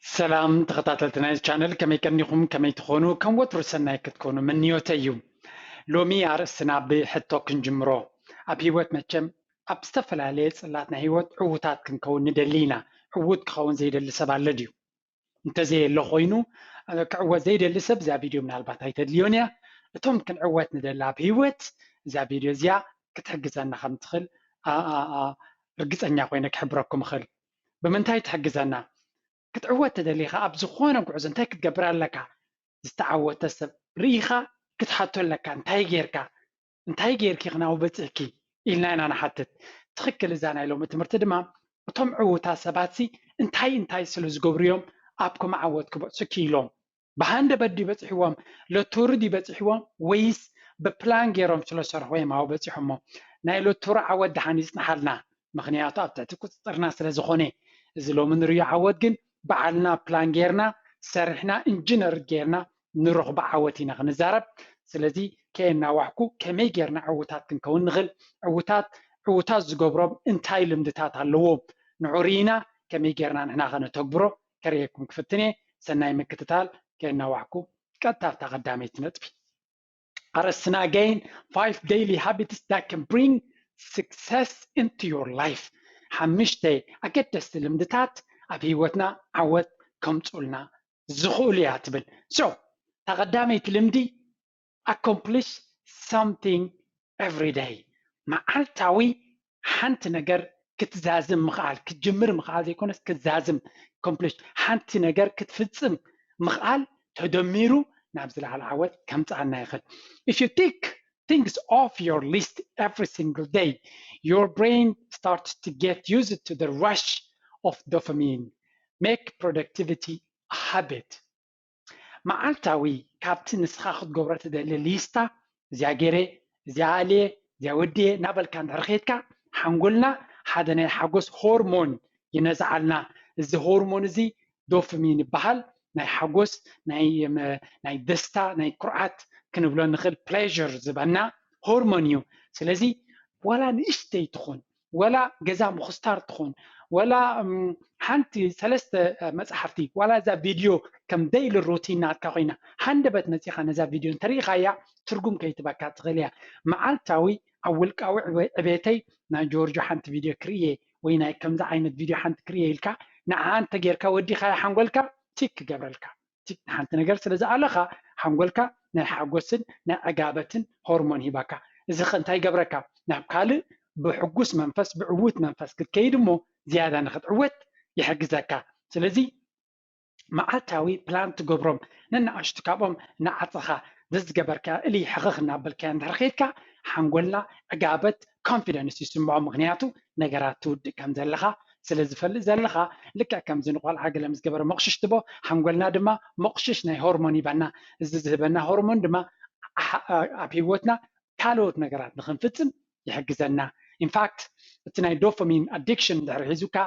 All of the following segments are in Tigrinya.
ሰላም ተኸታተልቲ ናይዚ ቻነል፣ ከመይ ቀኒኹም? ከመይ ትኾኑ? ከም ወትሩ ሰናይ ክትኮኑ ምንዮተይ እዩ። ሎሚ ኣርእስትና ብሕቶ ክንጅምሮ። ኣብ ህይወት መቸም ኣብ ዝተፈላለየ ጽላት ናይ ህይወት ዕዉታት ክንከውን ንደሊ ኢና። ዕዉት ክኸውን ዘይደሊ ሰብ ኣሎ ድዩ? እንተዘየሎ ኮይኑ፣ ክዕወት ዘይደሊ ሰብ እዛ ቪድዮ ምናልባት ኣይተድልዮን እያ። እቶም ክንዕወት ንደሊ ኣብ ህይወት እዛ ቪድዮ እዚኣ ክትሕግዘና ከም ትኽእል ርግጸኛ ኮይነ ክሕብረኩም እኽእል። ብምንታይ ትሕግዘና? ክትዕወት ተደሊኻ ኣብ ዝኾነ ጉዕዞ እንታይ ክትገብር ኣለካ? ዝተዓወተ ሰብ ርኢኻ ክትሓቶ ኣለካ። እንታይ ጌርካ? እንታይ ጌርኪ ክናው በጺሕኪ? ኢልና ኢና ንሓትት። ትኽክል። እዛ ናይ ሎሚ ትምህርቲ ድማ እቶም ዕዉታት ሰባትሲ እንታይ እንታይ ስለ ዝገብሩ እዮም ኣብ ከምኡ ዓወት ክበጽሑ ክኢሎም? ብሃንደበት ድዩ በጺሕዎም? ሎቶሪ ድዩ በጺሕዎም? ወይስ ብፕላን ገይሮም ስለ ሰርሑ እዮም ኣብኡ በጺሖሞ? ናይ ሎቶሪ ዓወት ደሓን ይጽንሓልና፣ ምኽንያቱ ኣብ ትሕቲ ቁጽጽርና ስለ ዝኾነ። እዚ ሎሚ ንርእዮ ዓወት ግን ባዕልና ፕላን ጌርና፣ ሰሪሕና፣ ኢንጂነር ጌርና ንረኽቦ ዓወት ኢና ክንዛረብ። ስለዚ ከየናዋሕኩ ከመይ ጌርና ዕዉታት ክንከውን ንኽእል፣ ዕዉታት ዕዉታት ዝገብሮም እንታይ ልምድታት ኣለዎም፣ ንዑ ርኢና ከመይ ጌርና ንሕና ከነተግብሮ ከርእየኩም ክፍትን እየ። ሰናይ ምክትታል። ከየናዋሕኩ ቀጥታ ኣብታ ቀዳመይቲ ነጥቢ። ኣርእስትና again, five daily habits that can bring success into your life. ሓሙሽተ ኣገደስቲ ልምድታት ኣብ ህይወትና ዓወት ከምጹልና ዝኽእሉ እያ ትብል። So እታ ቀዳመይቲ ልምዲ፣ accomplish something every day። መዓልታዊ ሓንቲ ነገር ክትዛዝም ምኽኣል፣ ክትጅምር ምኽኣል ዘይኮነስ ክትዛዝም፣ accomplish፣ ሓንቲ ነገር ክትፍጽም ምኽኣል ተደሚሩ ናብ ዝለዓለ ዓወት ከምጽኣና ይኽእል። If you tick things off your list every single day, your brain starts to get used to the rush of dopamine. Make productivity a habit. መዓልታዊ ካብቲ ንስኻ ክትገብሮ ትደሊ ሊስታ፣ እዚኣ ገይረ፣ እዚኣ ኣልየ፣ እዚኣ ወድየ እናበልካ እንድሕር ኬድካ፣ ሓንጎልና ሓደ ናይ ሓጎስ ሆርሞን ይነዝዓልና። እዚ ሆርሞን እዚ ዶፓሚን ይበሃል። ናይ ሓጎስ፣ ናይ፣ ናይ ደስታ፣ ናይ ኩርዓት ክንብሎ ንኽእል፣ ፕሌዥር ዝህበና ሆርሞን እዩ። ስለዚ ዋላ ንእሽተይ ትኹን፣ ወላ ገዛ ምኹስታር ትኹን፣ ወላ ሓንቲ ሰለስተ መፅሓፍቲ፣ ዋላ እዛ ቪድዮ ከም ዴይሊ ሩቲን ናትካ ኮይና፣ ሃንደበት መፂኻ ነዛ ቪድዮ እንተሪኢኻያ ትርጉም ከይትበካ ትኽእል እያ። መዓልታዊ ኣብ ውልቃዊ ዕቤተይ ናይ ጆርጆ ሓንቲ ቪድዮ ክርእየ ወይ ናይ ከምዚ ዓይነት ቪድዮ ሓንቲ ክርእየ ኢልካ ንዓ እንተጌርካ ወዲኻያ ሓንጎልካ ቲክ ክገብረልካ። ንሓንቲ ነገር ስለ ዝኣለኻ ሓንጎልካ ናይ ሓጎስን ናይ ዕጋበትን ሆርሞን ሂባካ። እዚ ኸ እንታይ ይገብረካ? ናብ ካልእ ብሕጉስ መንፈስ፣ ብዕዉት መንፈስ ክትከይድ እሞ ዝያዳ ንኽትዕወት ይሕግዘካ። ስለዚ መዓልታዊ ፕላን ትገብሮም ነንኣሽቱ ካብኦም እናዓፀኻ ዘዝገበርካ እሊ ሕኽኽ እናበልካያ እንድሕር ኸይድካ ሓንጎልና ዕጋበት፣ ኮንፊደንስ ይስምዖ። ምኽንያቱ ነገራት ትውድእ ከም ዘለኻ ስለ ዝፈልጥ ዘለኻ። ልክዕ ከምዚ ንቆልዓ ገለ ምስ ገበረ መቕሽሽ ትቦ ሓንጎልና ድማ መቕሽሽ ናይ ሆርሞን ይበና። እዚ ዝህበና ሆርሞን ድማ ኣብ ህይወትና ካልኦት ነገራት ንክንፍፅም ይሕግዘና። ኢንፋክት እቲ ናይ ዶፓሚን ኣዲክሽን ድሕሪ ሒዙካ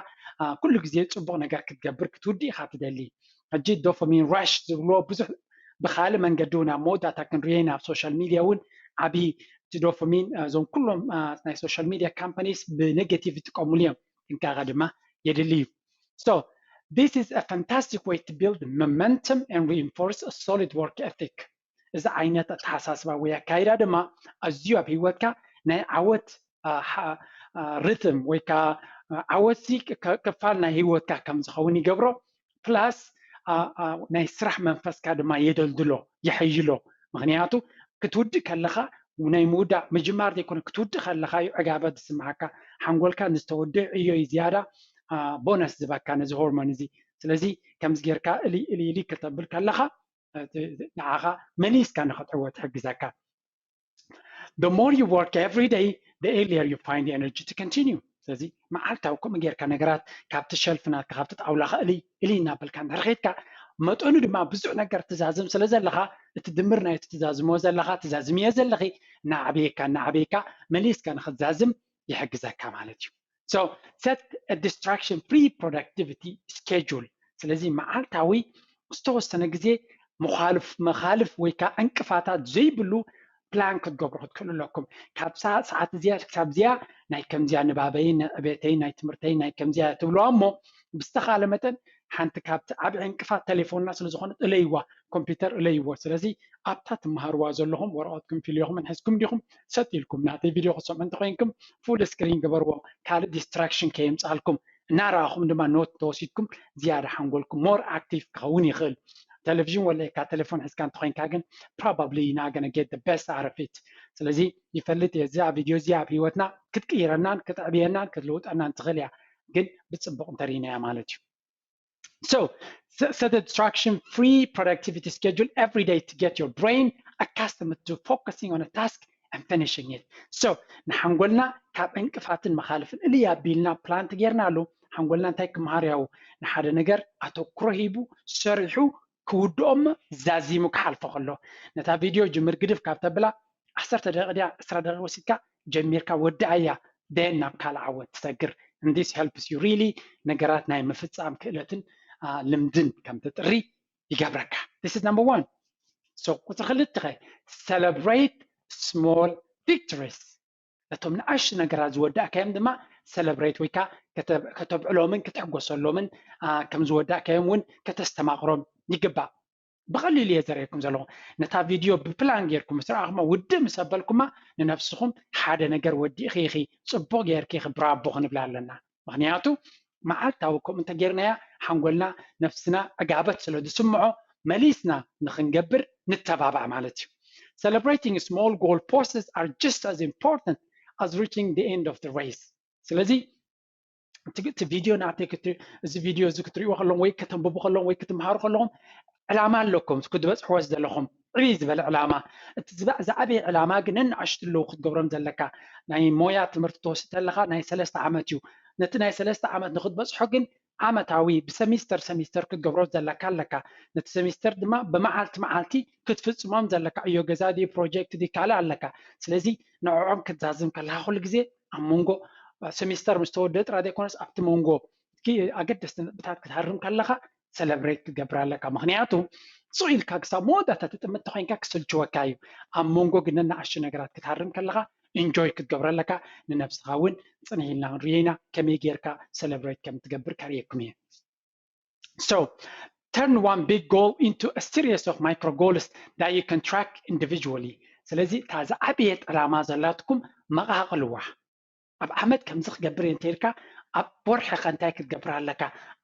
ኩሉ ግዜ ፅቡቕ ነገር ክትገብር ክትውድእ ኢኻ ትደሊ። ሕጂ ዶፓሚን ራሽ ዝብልዎ ብዙሕ ብካልእ መንገዲ እውን ኣብ መወዳእታ ክንሪኦ ኢና ኣብ ሶሻል ሚድያ እውን ዓብዪ እቲ ዶፓሚን እዞም ኩሎም ናይ ሶሻል ሚድያ ካምፓኒስ ብኔጌቲቭ ይጥቀሙሉ እዮም። ጥንቃቐ ድማ የድሊ እዩ። So this is a fantastic way to build momentum and reinforce a solid work ethic. እዚ ዓይነት ኣተሓሳስባ ወይ ኣካይዳ ድማ ኣዝዩ ኣብ ህይወትካ ናይ ዓወት ርትም ወይ ከዓ ዓወትሲ ክፋል ናይ ህይወትካ ከም ዝኸውን ይገብሮ። ፕላስ ናይ ስራሕ መንፈስካ ድማ የደልድሎ፣ የሐይሎ። ምክንያቱ ክትውድእ ከለካ ናይ ምውዳእ ምጅማር ዘይኮነ ክትውድእ ከለካ እዩ ዕጋበት ዝስምዓካ። ሓንጎልካ ንዝተወድእ ዕዮ እዩ ዝያዳ ቦነስ ዝበካ ነዚ ሆርሞን እዚ። ስለዚ ከምዚ ጌርካ እሊ እሊ እሊ ከተብል ከለካ ንዓኻ መሊስካ ንክትዕወት ትሕግዘካ። The more you work every day, the earlier you find the energy to continue. ስለዚ መዓልታዊ ከምኡ ጌርካ ነገራት ካብቲ ሸልፍ ናትካ ካብቲ ጣውላኻ እልይ እልይ እናበልካ እንድሕር ኬድካ መጠኑ ድማ ብዙሕ ነገር ትዛዝም ስለ ዘለኻ እቲ ድምር ናይቲ ትዛዝሞ ዘለኻ ትዛዝምዮ ዘለኺ እናዓበየካ እናዓበየካ መሊስካ ንክትዛዝም ይሕግዘካ ማለት እዩ። So set a distraction free productivity schedule. ስለዚ መዓልታዊ ዝተወሰነ ግዜ መኻልፍ መኻልፍ ወይ ከዓ ዕንቅፋታት ዘይብሉ ፕላን ክትገብሩ ክትክእሉ ኣለኩም። ካብ ሰዓት እዚኣ ክሳብ እዚኣ ናይ ከምዚኣ ንባበይ ናይ ዕቤተይ ናይ ትምህርተይ ናይ ከምዚኣ ትብልዋ እሞ ብዝተኻለ መጠን ሓንቲ ካብቲ ዓቢ ዕንቅፋት ቴሌፎንና ስለ ዝኾነት እለይዋ፣ ኮምፒውተር እለይዎ። ስለዚ ኣብታ ትመሃርዋ ዘለኹም ወረቐትኩም ፊልዮኹምን ሒዝኩም ዲኹም ሰጥ ኢልኩም ናተይ ቪድዮ ክትሰምዑ እንተኾይንኩም ፉል ስክሪን ግበርዎ፣ ካልእ ዲስትራክሽን ከየምጽኣልኩም። እናረኣኹም ድማ ኖት ተወሲድኩም ዝያዳ ሓንጎልኩም ሞር ኣክቲቭ ክኸውን ይኽእል። ቴሌቪዥን ወለካ ቴሌፎን ሒዝካ እንተኾይንካ ግን probably not gonna get the best out of it። ስለዚ ይፈልጥ እየ እዛ ቪድዮ እዚኣ ኣብ ህይወትና ክትቅይረናን ክትዕብየናን ክትልውጠናን ትኽእል እያ፣ ግን ብፅቡቕ እንተርኢናያ ማለት እዩ። So, set a distraction free productivity schedule every day to get your brain accustomed to focusing on a task and finishing it. So, ንሓንጎልና ካብ ዕንቅፋትን መኻልፍን እልይ ኣቢልና ፕላን ተጌርናሉ ሓንጎልና እንታይ ክመሃር ያው ንሓደ ነገር ኣተኩሮ ሂቡ ሰሪሑ ክውድኦ እሞ ዛዚሙ ክሓልፎ ከሎ ነታ ቪድዮ ጅምር ግድፍ ካብ ተብላ ዓሰርተ ደቂቕ ድያ ዕስራ ደቂቕ ወሲድካ ጀሚርካ ወድኣያ then ናብ ካልእ ዓወት ትሰግር። And this helps you really ነገራት ናይ ምፍፃም ክእለትን ልምድን ከም ትጥሪ ይገብረካ። This is number one. So ቁፅሪ ክልተ ከ celebrate small victories። ነቶም ንኣሽቱ ነገራት ዝወዳእካዮም ድማ ሰለብሬት ወይ ከዓ ከተብዕሎምን ክትሕጎሰሎምን ከም ዝወዳእካዮም እውን ከተስተማቕሮም ይግባእ። ብቐሊሉ እየ ዘርእየኩም ዘለኹ። ነታ ቪድዮ ብፕላን ጌርኩም ምስ ረኣኹማ ውድእ ምስ ኣበልኩማ ንነብስኹም ሓደ ነገር ወዲእኺ ኢኺ፣ ፅቡቕ ጌርኪ ኢኺ፣ ብራቦ ክንብላ ኣለና። ምኽንያቱ መዓልታዊ ከምኡ እንተጌርናያ ሓንጎልና ነፍስና ዕጋበት ስለ ዝስምዖ መሊስና ንኽንገብር ንተባባዕ ማለት እዩ። Celebrating small goal process are just as important as reaching the end of the race። ስለዚ እቲ ቪድዮ ናተይ እዚ ቪድዮ እዚ ክትሪእዎ ከለኹም ወይ ከተንብቡ ከለኹም ወይ ክትምሃሩ ከለኹም ዕላማ ኣለኩም ክትበፅሕዎ ዘለኹም ዕብይ ዝበለ ዕላማ። እቲ ዝዓበየ ዕላማ ግን ነንኣሽቱ ኣለዉ ክትገብሮም ዘለካ። ናይ ሞያ ትምህርቲ ትወስድ ኣለካ ናይ ሰለስተ ዓመት እዩ። ነቲ ናይ ሰለስተ ዓመት ንክትበፅሖ ግን ዓመታዊ ብሰሚስተር ሰሚስተር ክትገብሮ ዘለካ ኣለካ። ነቲ ሰሚስተር ድማ ብመዓልቲ መዓልቲ ክትፍፅሞም ዘለካ ዕዮ ገዛ ድዩ ፕሮጀክት ድዩ ካልእ ኣለካ። ስለዚ ንዕዖም ክትዛዝም ከለካ ኩሉ ግዜ ኣብ መንጎ ሰሚስተር ምስ ተወደአ ጥራይ ዘይኮነስ ኣብቲ መንጎ ኣገደስቲ ነጥብታት ክትሃርም ከለካ ሰለብሬት ክትገብር ኣለካ። ምክንያቱ ስቕ ኢልካ ክሳብ መወዳእታ ትጥምት ተኮይንካ ክስልችወካ እዩ። ኣብ መንጎ ግን ነንኣሽቱ ነገራት ክትሃርም ከለካ ኢንጆይ ክትገብሮ ኣለካ። ንነብስካ እውን ፅንሕ ኢልና ክንሪኦ ኢና ከመይ ጌርካ ሰለብሬት ከም ትገብር ከርእየኩም እየ። So turn one big goal into a series of micro goals that you can track individually። ስለዚ እታ ዝዓበየት ዕላማ ዘላትኩም መቓቕልዋ። ኣብ ዓመት ከምዚ ክገብር እየ እንተኢልካ ኣብ ወርሒ ከ እንታይ ክትገብር ኣለካ፣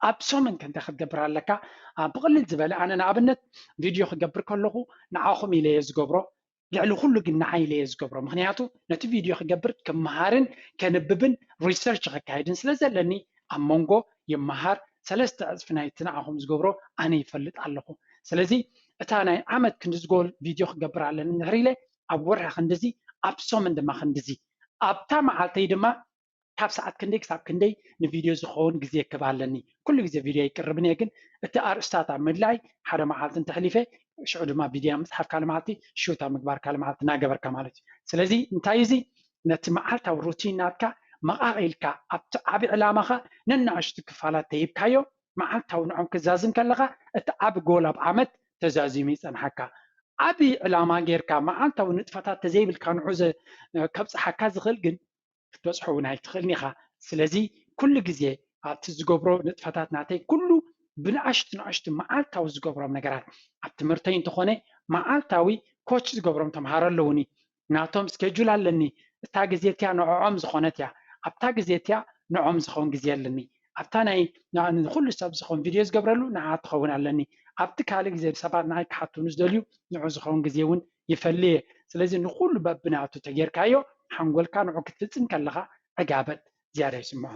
ኣብ ሰሙን ከ እንታይ ክትገብር ኣለካ። ብቕልል ዝበለ ኣነ ንኣብነት ቪድዮ ክገብር ከለኹ ንዓኹም ኢለ እየ ዝገብሮ። ልዕሊ ኩሉ ግን ንዓይ ኢለ እየ ዝገብሮ። ምክንያቱ ነቲ ቪድዮ ክገብር ክመሃርን ከንብብን ሪሰርች ከካይድን ስለ ዘለኒ ኣብ መንጎ ይመሃር ሰለስተ ዕፅፊ ናይቲ ንዓኹም ዝገብሮ ኣነ ይፈልጥ ኣለኹ። ስለዚ እታ ናይ ዓመት ክንዲ ዝጎል ቪድዮ ክገብር ኣለኒ እንድሕር ኢለ ኣብ ወርሒ ክንድዚ ኣብ ሰሙን ድማ ክንድዚ ኣብታ መዓልተይ ድማ ካብ ሰዓት ክንደይ ክሳብ ክንደይ ንቪድዮ ዝኸውን ግዜ ክብ ኣለኒ። ኩሉ ግዜ ቪድዮ ይቅርብን እየ ግን እቲ ኣርእስታት ኣብ ምድላይ ሓደ መዓልቲ እንተሕሊፈ ሽዑ ድማ ቪድዮ ምፅሓፍ ካልእ መዓልቲ ሹታ ምግባር ካልእ መዓልቲ እናገበርካ ማለት እዩ። ስለዚ እንታይ እዚ ነቲ መዓልታዊ ሩቲን ናትካ መቓቒልካ ኣብቲ ዓቢ ዕላማኻ ነናእሽቱ ክፋላት ተሂብካዮ መዓልታዊ ንዖም ክዛዝም ከለኻ እቲ ዓቢ ጎል ኣብ ዓመት ተዛዚሙ ይፀንሓካ። ዓቢ ዕላማ ጌርካ መዓልታዊ ንጥፈታት ተዘይብልካ ንዑ ከብፅሓካ ዝኽእል ግን ክትበፅሖ እውን ኣይትኽእልን ኢኻ። ስለዚ ኩሉ ግዜ ኣብቲ ዝገብሮ ንጥፈታት ናተይ ኩሉ ብንኣሽቱ ንኣሽቱ መዓልታዊ ዝገብሮም ነገራት ኣብ ትምህርተይ እንተኾነ መዓልታዊ ኮች ዝገብሮም ተምሃሮ ኣለውኒ። ናቶም ስኬጁል ኣለኒ። እታ ግዜ እቲያ ንዕዖም ዝኾነት እያ። ኣብታ ግዜ እቲያ ንዖም ዝኸውን ግዜ ኣለኒ። ኣብታ ናይ ንኩሉ ሰብ ዝኸውን ቪድዮ ዝገብረሉ ንዓ ትኸውን ኣለኒ። ኣብቲ ካልእ ግዜ ሰባት ንዓይ ክሓቱኒ ዝደልዩ ንዑ ዝኸውን ግዜ እውን ይፈሊ እየ። ስለዚ ንኩሉ በብናቱ ተጌርካዮ ሓንጎልካ ንዑ ክትፍፅም ከለካ ዕጋበት ዝያዳ ይስምዖ።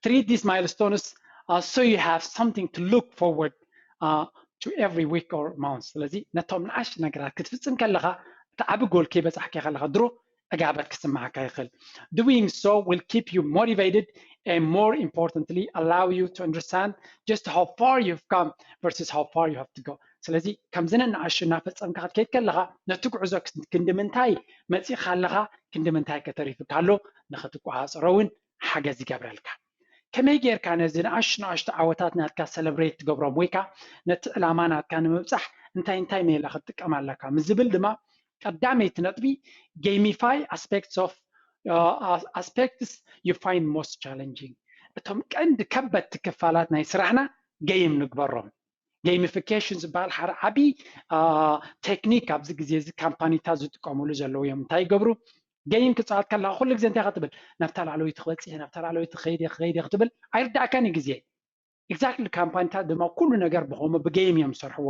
Treat these milestones uh, so you have something to look forward uh, to every week or month። ስለዚ ነቶም ንኣሽቱ ነገራት ክትፍፅም ከለካ እቲ ዓቢ ጎል ከይበፃሕካ ከለካ ድሮ ዕጋበት ክስምዓካ ይኽእል። Doing so will keep you motivated and more importantly allow you to understand just how far you've come versus how far you have to go። ስለዚ ከምዚ ነንኣሽቱ እናፈፀምካ ክትከይድ ከለካ ነቲ ጉዕዞ ክንዲ ምንታይ መፂእካ ኣለካ ክንዲ ምንታይ ከተሪፍካ ኣሎ ንክትቆፃፀሮ እውን ሓገዝ ይገብረልካ። ከመይ ጌርካ ነዚ ንኣሽቱ ንኣሽቱ ዓወታት ናትካ ሰለብሬት ትገብሮም ወይ ከዓ ነቲ ዕላማ ናትካ ንምብፃሕ እንታይ እንታይ ሜላ ክትጥቀም ኣለካ ምስ ዝብል ድማ ቀዳመይቲ ነጥቢ gamify aspects of uh, aspects you find most challenging። እቶም ቀንዲ ከበድቲ ክፋላት ናይ ስራሕና ገይም ንግበሮም። ጌሚፊኬሽን ዝበሃል ሓደ ዓብዪ ቴክኒክ ኣብዚ ግዜ እዚ ካምፓኒታት ዝጥቀምሉ ዘለዉ እዮም። እንታይ ይገብሩ? ገይም ክፃወት ከለካ ኩሉ ግዜ እንታይ ክትብል? ናብታ ላዕለወይቲ ክበፅሕ፣ ናብታ ላዕለወይቲ ክኸይድ እየ፣ ክኸይድ እየ ክትብል ኣይርዳእካን እዩ ግዜ። ኤግዛክትሊ፣ ካምፓኒታት ድማ ኩሉ ነገር ብኸምኡ ብጌም እዮም ዝሰርሕዎ።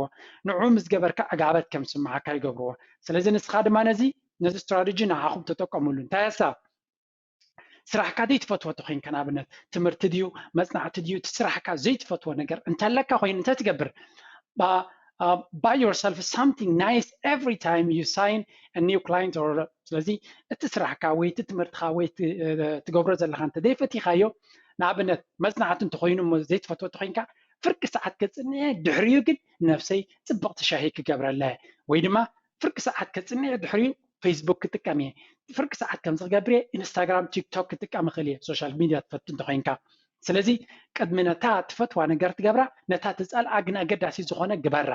ንዑ ምስ ገበርካ ዕጋበት ከም ዝስምዓካ ይገብርዎ። ስለዚ ንስኻ ድማ ነዚ ነዚ ስትራቴጂ ንዓኹም ተጠቀምሉ። እንታይ ሓሳብ? ስራሕካ ዘይትፈትዎ ተኮይንካ፣ ንኣብነት ትምህርቲ ድዩ መጽናዕቲ ድዩ፣ እቲ ስራሕካ ዘይትፈትዎ ነገር እንተለካ ኮይኑ እንታይ ትገብር? Buy yourself something nice every time you sign a new client or ስለዚ እቲ ስራሕካ ወይ እቲ ትምህርትካ ወይ ትገብሮ ዘለካ እንተ ዘይፈቲካዮ፣ ንኣብነት መጽናዕቲ እንተኮይኑ እሞ ዘይትፈትዎ ተኮይንካ፣ ፍርቂ ሰዓት ከጽንዕ ድሕሪኡ ግን ነብሰይ ጽብቕቲ ሻሂ ክገብረላ ወይ ድማ ፍርቂ ሰዓት ከጽንዕ ድሕሪኡ ፌስቡክ ክጥቀም እየ፣ ፍርቂ ሰዓት ከምዚ ክገብር እየ፣ ኢንስታግራም፣ ቲክቶክ ክጥቀም እኽእል እየ፣ ሶሻል ሚድያ ትፈቱ እንተኮይንካ። ስለዚ ቅድሚ ነታ ትፈትዋ ነገር ትገብራ፣ ነታ ትጸልኣ ግን ኣገዳሲ ዝኾነ ግበራ።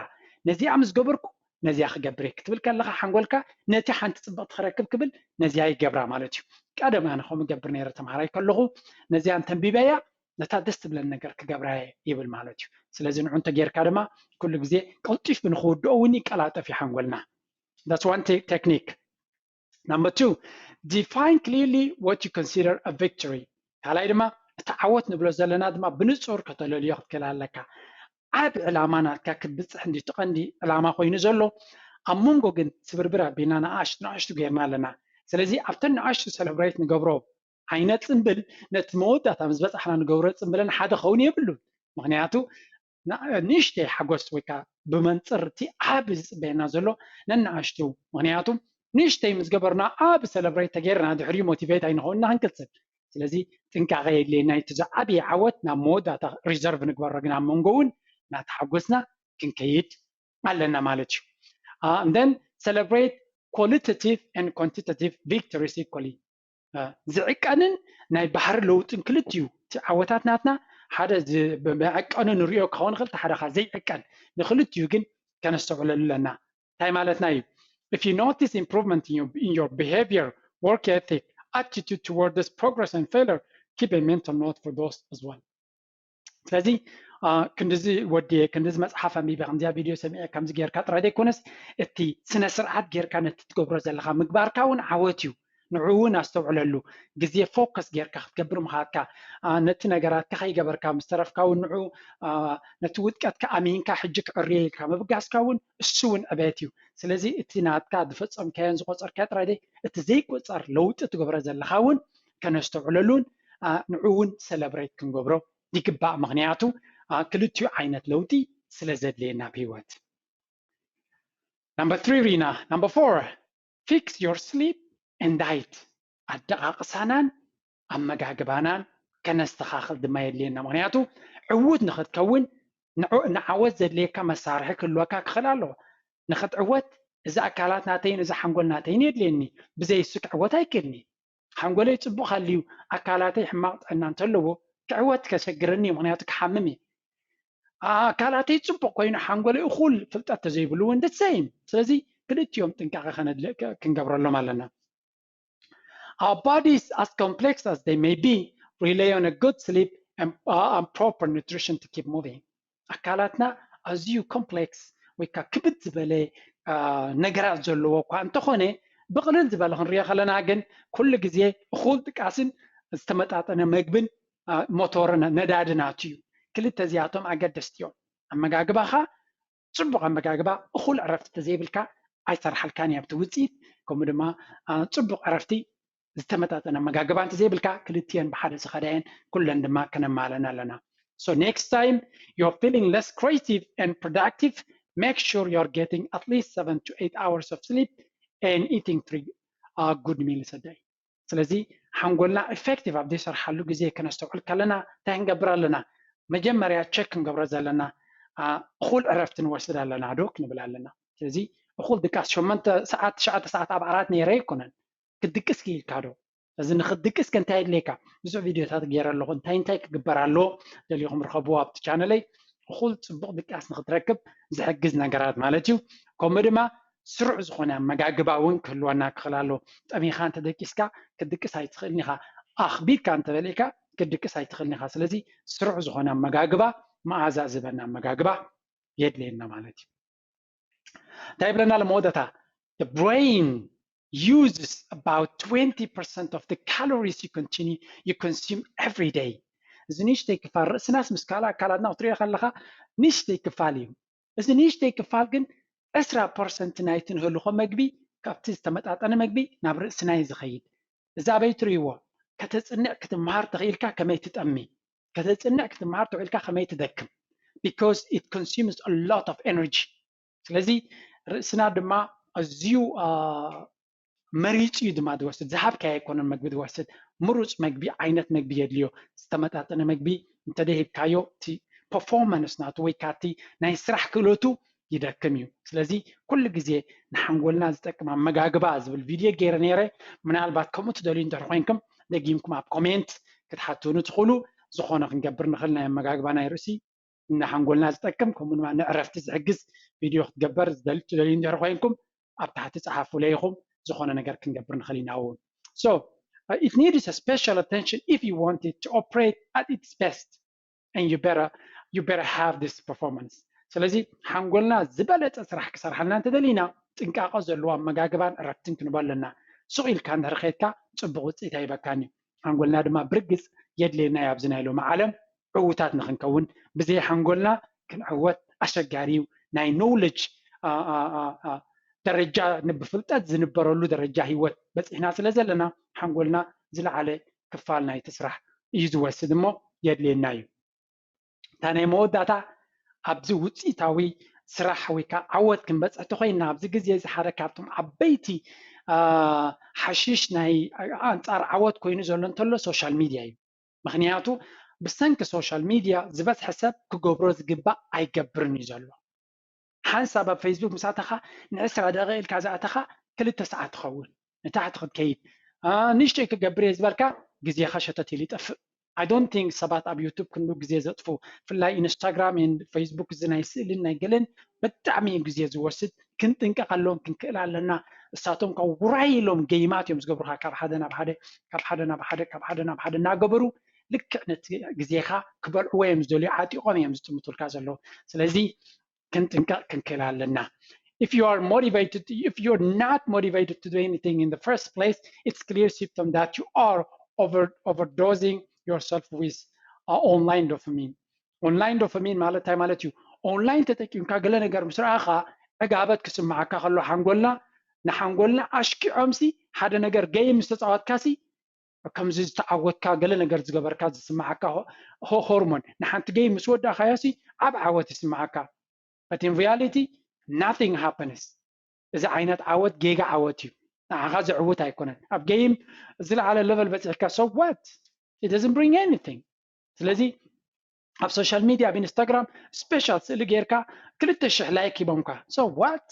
ነዚኣ ምስ ገበርኩ ነዚኣ ክገብር እየ ክትብል ከለኻ ሓንጎልካ ነቲ ሓንቲ ጽብቕቲ ክረክብ ክብል ነዚኣ ይገብራ ማለት እዩ። ቀደም ኣነ ከምኡ ገብር ነይረ ተምሃራይ ከለኹ፣ ነዚኣ እንተንቢበያ ነታ ደስ ትብለን ነገር ክገብራ እየ ይብል ማለት እዩ። ስለዚ ንዑ እንተጌርካ ድማ ኩሉ ግዜ ቀልጢፉ ንክውድኦ እውን ይቀላጠፍ እዩ ሓንጎልና። That's one technique. Number two, define clearly what you consider a victory. ካልኣይ ድማ እቲ ዓወት ንብሎ ዘለና ድማ ብንጹር ከተለልዮ ክትክእል ኣለካ። ዓቢ ዕላማ ናትካ ክትብጽሕ እንዲ እቲ ቀንዲ ዕላማ ኮይኑ ዘሎ፣ ኣብ መንጎ ግን ስብርብር ኣቢልና ንኣሽቱ ንኣሽቱ ጌርና ኣለና። ስለዚ ኣብተን ንኣሽቱ ሰለብሬት ንገብሮ ዓይነት ጽምብል ነቲ መወዳእታ ምስ በጻሕና ንገብሮ ጽምብልን ሓደ ክኸውን የብሉን። ምክንያቱ ንእሽተይ ሓጎስ ወይ ከዓ ብመንፅር እቲ ዓቢ ዝፅበየና ዘሎ ነንኣሽቱ። ምክንያቱ ንእሽተይ ምስ ገበርና ዓቢ ሰለብሬት ተገይርና ድሕሪኡ ሞቲቬት ኣይንኸውንና ክንቅፅል። ስለዚ ጥንቃቐ የድልየና። እቲ ዝዓበየ ዓወት ናብ መወዳእታ ሪዘርቭ ንግበሮ፣ ግን ኣብ መንጎ እውን እናተሓጎስና ክንከይድ ኣለና ማለት እዩ። And then celebrate qualitative and quantitative victories equally. ዝዕቀንን ናይ ባህሪ ለውጥን ክልቲኡ፣ እቲ ዓወታት ናትና ሓደ ዝዕቀኑ ንሪኦ ክኸውን ይኽእል፣ እቲ ሓደ ከዓ ዘይዕቀን፣ ንክልቲኡ ግን ከነስተውዕለሉ ኣለና። እንታይ ማለትና እዩ? If you notice improvement in your, in your behavior, work ethic, attitude towards progress and failure, keep a mental note for those as well. ስለዚ ክንድዚ ወዲየ፣ ክንድዚ መፅሓፍ ኣንቢበ፣ ከምዚኣ ቪድዮ ሰሚዐ፣ ከምዚ ጌርካ ጥራይ ዘይኮነስ እቲ ስነ ስርዓት ጌርካ ነቲ ትገብሮ ዘለካ ምግባርካ እውን ዓወት እዩ። ንዑ እውን ኣስተውዕለሉ። ግዜ ፎከስ ጌርካ ክትገብር ምኻድካ፣ ነቲ ነገራትካ ከይገበርካ ምስ ተረፍካ እውን ንዑ ነቲ ውድቀትካ ኣሚንካ ሕጂ ክዕርዮ ኢልካ ምብጋስካ እውን እሱ እውን ዕቤት እዩ። ስለዚ እቲ ናትካ ዝፈፀምካዮን ዝቆፀርካዮ ጥራይ እቲ ዘይቆፀር ለውጢ ትገብሮ ዘለካ እውን ከነስተውዕለሉን ንዑ እውን ሰለብሬት ክንገብሮ ይግባእ። ምክንያቱ ክልቲኡ ዓይነት ለውጢ ስለ ዘድልየና ኣብ ህይወት። Number three ሪና። Number four, fix your sleep and diet. ኣደቓቕሳናን ኣመጋግባናን ከነስተኻኽል ድማ የድልየና። ምክንያቱ ዕዉት ንክትከውን ንዓወት ዘድልየካ መሳርሒ ክህልወካ ክኽእል ኣለዎ። ንክትዕወት እዚ ኣካላት ናተይን እዚ ሓንጎል ናተይን የድልየኒ። ብዘይ እሱ ክዕወት ኣይክእልኒ። ሓንጎለይ ፅቡቕ ሃልዩ ኣካላተይ ሕማቕ ጥዕና እንተለዎ ክዕወት ከሸግረኒ እዩ። ምክንያቱ ክሓምም እየ። ኣካላተይ ፅቡቕ ኮይኑ ሓንጎለይ እኹል ፍልጠት ተዘይብሉ እውን ደሰይም። ስለዚ ክልቲኦም ጥንቃቐ ክንገብረሎም ኣለና። Our bodies, as complex as they may be, rely on a good sleep and, uh, and proper nutrition to keep moving. ኣካላትና ኣዝዩ ኮምፕሌክስ ወይ ከዓ ክብድ ዝበለ ነገራት ዘለዎ እኳ እንተኾነ፣ ብቕልል ዝበለ ክንሪኦ ከለና ግን ኩሉ ግዜ እኹል ድቃስን ዝተመጣጠነ መግብን ሞቶርን ነዳዲ ናቱ እዩ። ክልተ እዚኣቶም ኣገደስቲ እዮም። ኣመጋግባኻ፣ ፅቡቕ ኣመጋግባ፣ እኹል ዕረፍቲ ተዘይብልካ ኣይሰርሓልካን እዩ ኣብቲ ውፅኢት። ከምኡ ድማ ፅቡቕ ዕረፍቲ ዝተመጣጠነ ኣመጋግባ እንተዘይብልካ ክልቲኤን ብሓደ ዝኸዳ እየን፣ ኩለን ድማ ከነማልኣን ኣለና። So next time you're feeling less creative and productive, make sure you're getting at least seven to eight hours of sleep and eating three uh, good meals a day. ስለዚ ሓንጎልና ኢፌክቲቭ ኣብ ዘይሰርሓሉ ግዜ ከነስተውዕል ከለና እንታይ ክንገብር ኣለና? መጀመርያ ቸክ ክንገብሮ ዘለና እኹል ዕረፍቲ ንወስድ ኣለና ዶ ክንብል ኣለና። ስለዚ እኹል ድቃስ ሸሞንተ ሰዓት ትሽዓተ ሰዓት ኣብ ዓራት ነይረ ኣይኮነን። ክትድቅስ ክኢልካ ዶ? እዚ ንክትድቅስ ከ እንታይ የድልየካ? ብዙሕ ቪድዮታት ገይረ ኣለኹ። እንታይ እንታይ ክግበር ኣለዎ? ደሊኹም ርኸብዎ ኣብቲ ቻነለይ። እኹል ፅቡቕ ድቃስ ንክትረክብ ዝሕግዝ ነገራት ማለት እዩ። ከምኡ ድማ ስሩዕ ዝኾነ ኣመጋግባ እውን ክህልወና ክኽእል ኣለዎ። ጠሚኻ እንተደቂስካ ክትድቅስ ኣይትኽእልን ኢኻ። ኣኽቢድካ እንተበሊዕካ ክትድቅስ ኣይትኽእልን ኢኻ። ስለዚ ስሩዕ ዝኾነ ኣመጋግባ፣ መኣዛ ዝህበና ኣመጋግባ የድልየና ማለት እዩ። እንታይ ይብለና ኣሎ መወዳእታ? The brain uses about twenty percent of the calories you continue you consume every day። እዚ ንእሽተይ ክፋል ርእስናስ ምስ ካልእ ኣካላትና ክትሪኦ ከለኻ ንእሽተይ ክፋል እዩ። እዚ ንእሽተይ ክፋል ግን ዕስራ ፐርሰንት ናይቲ ንህልኾ መግቢ ካብቲ ዝተመጣጠነ መግቢ ናብ ርእስና እዩ ዝኸይድ። እዚ ኣበይ ትርእይዎ? ከተጽንዕ ክትመሃር ተኽኢልካ ከመይ ትጠሚ፣ ከተጽንዕ ክትመሃር ተኽኢልካ ከመይ ትደክም። Because it consumes a lot of energy። ስለዚ ርእስና ድማ ኣዝዩ መሪፁ እዩ ድማ ዝወስድ። ዝሃብካዮ ኣይኮነን መግቢ ዝወስድ፣ ምሩፅ መግቢ፣ ዓይነት መግቢ የድልዮ። ዝተመጣጠነ መግቢ እንተደይ ሂብካዮ እቲ ፐርፎርማንስ ናቱ ወይ ካቲ ናይ ስራሕ ክእለቱ ይደክም እዩ። ስለዚ ኩሉ ግዜ ንሓንጎልና ዝጠቅም ኣመጋግባ ዝብል ቪድዮ ገይረ ነይረ። ምናልባት ከምኡ ትደልዩ እንድሕር ኮይንኩም ደጊምኩም ኣብ ኮሜንት ክትሓቱኒ ትኽእሉ። ዝኾነ ክንገብር ንኽእል ናይ ኣመጋግባ ናይ ርእሲ ንሓንጎልና ዝጠቅም ከምኡ ድማ ንዕረፍቲ ዝሕግዝ ቪድዮ ክትገበር ዝደል- ትደልዩ እንድሕር ኮይንኩም ኣብ ታሕቲ ጸሓፉለይ ኢኹም። ዝኾነ ነገር ክንገብር ንኽእል ኢና እውን። So uh, it needs a special attention if you want it to operate at its best and you better you better have this performance። ስለዚ ሓንጎልና ዝበለጸ ስራሕ ክሰርሓልና እንተደሊና ጥንቃቐ ዘለዎ ኣመጋግባን ዕረፍትን ክንቦ ኣለና። ሱቕ ኢልካ እንድሕር ከይድካ ጽቡቕ ውፅኢት ኣይበካን እዩ። ሓንጎልና ድማ ብርግጽ የድልየና እዩ ኣብዚ ናይ ሎሚ ዓለም ዕዉታት ንክንከውን። ብዘይ ሓንጎልና ክንዕወት ኣሸጋሪ እዩ። ናይ ኖውለጅ ደረጃ ብፍልጠት ዝንበረሉ ደረጃ ህይወት በፂሕና ስለ ዘለና ሓንጎልና ዝለዓለ ክፋል ናይቲ ስራሕ እዩ ዝወስድ እሞ የድልየና እዩ። እታ ናይ መወዳእታ ኣብዚ ውፅኢታዊ ስራሕ ወይ ከዓ ዓወት ክንበፅሕ ተኮይንና ኣብዚ ግዜ እዚ ሓደ ካብቶም ዓበይቲ ሓሽሽ ናይ ኣንፃር ዓወት ኮይኑ ዘሎ እንተሎ ሶሻል ሚድያ እዩ። ምክንያቱ ብሰንኪ ሶሻል ሚድያ ዝበዝሐ ሰብ ክገብሮ ዝግባእ ኣይገብርን እዩ ዘሎ። ሓንሳብ ኣብ ፌስቡክ ምስ ኣተኻ ንዕስራ ደቂቕ ኢልካ ዝኣተኻ ክልተ ሰዓት ትኸውን ንታሕቲ ክትከይድ ንእሽተይ ክገብር እየ ዝበልካ ግዜኻ ሸተት ኢሉ ይጠፍእ። I don't think ሰባት ኣብ ዩቱብ ክንዱ ግዜ ዘጥፉ ብፍላይ ኢንስታግራም ን ፌስቡክ እዚ ናይ ስእልን ናይ ገለን ብጣዕሚ እዩ ግዜ ዝወስድ። ክንጥንቀቐሎም ክንክእል ኣለና። እሳቶም ካብ ውራይ ኢሎም ገይማት እዮም ዝገብሩካ ካብ ሓደ ናብ ሓደ ካብ ሓደ ናብ ሓደ ካብ ሓደ ናብ ሓደ እናገበሩ ልክዕ ነቲ ግዜኻ ክበልዕዎ እዮም ዝደልዩ ዓጢቖም እዮም ዝጥምቱልካ ዘለዉ። ስለዚ ክንጥንቀቕ ክንክእል ኣለና። If you are motivated, if you're not motivated to do anything in the first place, it's clear symptom that you are over overdosing yourself with uh, online dopamine. Online dopamine ማለት እንታይ ማለት እዩ? ኦንላይን ተጠቂምካ ገለ ነገር ምስ ረኣኻ ዕጋበት ክስምዓካ ከሎ ሓንጎልና ንሓንጎልና ኣሽኪዖምሲ ሓደ ነገር ገይም ምስ ተፃወትካሲ ከምዚ ዝተዓወትካ ገለ ነገር ዝገበርካ ዝስምዓካ ሆርሞን ንሓንቲ ገይም ምስ ወዳእካዮሲ ዓብ ዓወት ይስምዓካ። But in reality nothing happens። እዚ ዓይነት ዓወት ጌጋ ዓወት እዩ። ንዓኻ ዘዕውት ኣይኮነን። ኣብ ገይም ዝለዓለ ለቨል በፂሕካ so what? It doesn't bring anything። ስለዚ ኣብ ሶሻል ሚድያ ኣብ ኢንስታግራም ስፔሻል ስእሊ ጌርካ ክልተ ሽሕ ላይክ ሂቦምካ so what?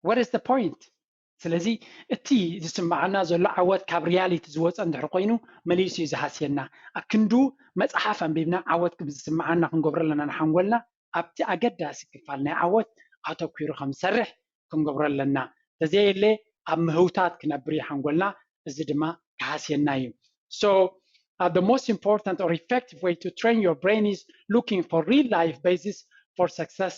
What is the point? ስለዚ እቲ ዝስምዓና ዘሎ ዓወት ካብ ሪያሊቲ ዝወፀ እንድሕር ኮይኑ መሊሱ እዩ ዝሃስየና። ኣብ ክንዱ መፅሓፍ ኣንቢብና ዓወት ዝስምዓና ክንገብሮ ኣለና ንሓንጎልና ኣብቲ ኣገዳሲ ክፋል ናይ ዓወት ኣተኲሩ ከም ዝሰርሕ ክንገብሮ ኣለና። ተዘየለ ኣብ ምህውታት ክነብር እዩ ሓንጎልና። እዚ ድማ ክሃስየና እዩ። So uh, the most important or effective way to train your brain is looking for real life basis for success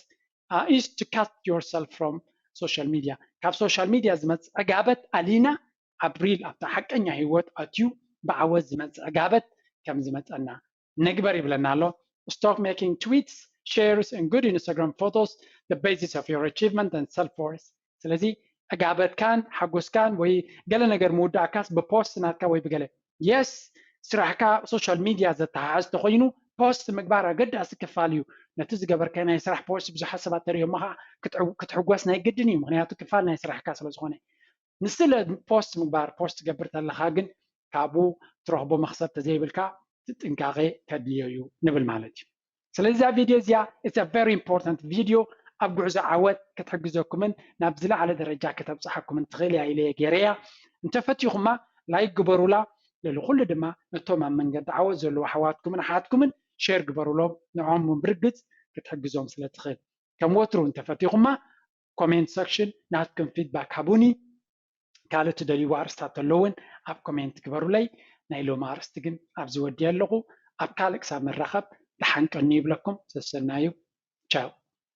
uh, is to cut yourself from social media። ካብ ሶሻል ሚድያ ዝመፅእ ዕጋበት ኣሊና ኣብ ሪል ኣብታ ሓቀኛ ህይወት ኣትዩ ብዓወት ዝመፅእ ዕጋበት ከም ዝመፀና ንግበር ይብለና ኣሎ። Stop making tweets, shares and good Instagram photos the basis of your achievement and self worth። ስለዚ ዕጋበትካን ሓጎስካን ወይ ገለ ነገር ምውዳእካስ ብፖስት ናትካ ወይ ብገለ የስ ስራሕካ ሶሻል ሚድያ ዘተሓሓዝ ተኮይኑ ፖስት ምግባር ኣገዳሲ ክፋል እዩ። ነቲ ዝገበርካዮ ናይ ስራሕ ፖስት ብዙሓት ሰባት ተሪኦሞ ከዓ ክትሕጎስ ናይ ግድን እዩ። ምክንያቱ ክፋል ናይ ስራሕካ ስለዝኮነ ንስለ ፖስት ምግባር ፖስት ትገብር ተለካ ግን ካብኡ ትረክቦ መክሰብ ተዘይብልካ ጥንቃቄ ከድልዮ እዩ ንብል ማለት እዩ። ስለዚ እዛ ቪድዮ እዚኣ it's a very important video ኣብ ጉዕዞ ዓወት ክትሕግዘኩምን ናብ ዝለዓለ ደረጃ ከተብፅሓኩምን ትኽእል እያ ኢለ እየ ገይረያ። እንተፈቲኹማ ላይክ ግበሩላ። ልዕሊ ኩሉ ድማ ነቶም ኣብ መንገዲ ዓወት ዘለዉ ኣሕዋትኩምን ኣሓትኩምን ሼር ግበሩሎም። ንዖም እውን ብርግፅ ክትሕግዞም ስለ ትኽእል። ከም ወትሩ እንተፈቲኹማ ኮሜንት ሰክሽን ናትኩም ፊድባክ ሃቡኒ። ካልእ ትደልይዎ ኣርስታት ተሎ እውን ኣብ ኮሜንት ግበሩለይ። ናይ ሎሚ ኣርእስቲ ግን ኣብዚ ወዲየ ኣለኹ። ኣብ ካልእ ክሳብ ንራኸብ ደሓን ቀንዩ ይብለኩም። ሰሰናዩ። ቻው።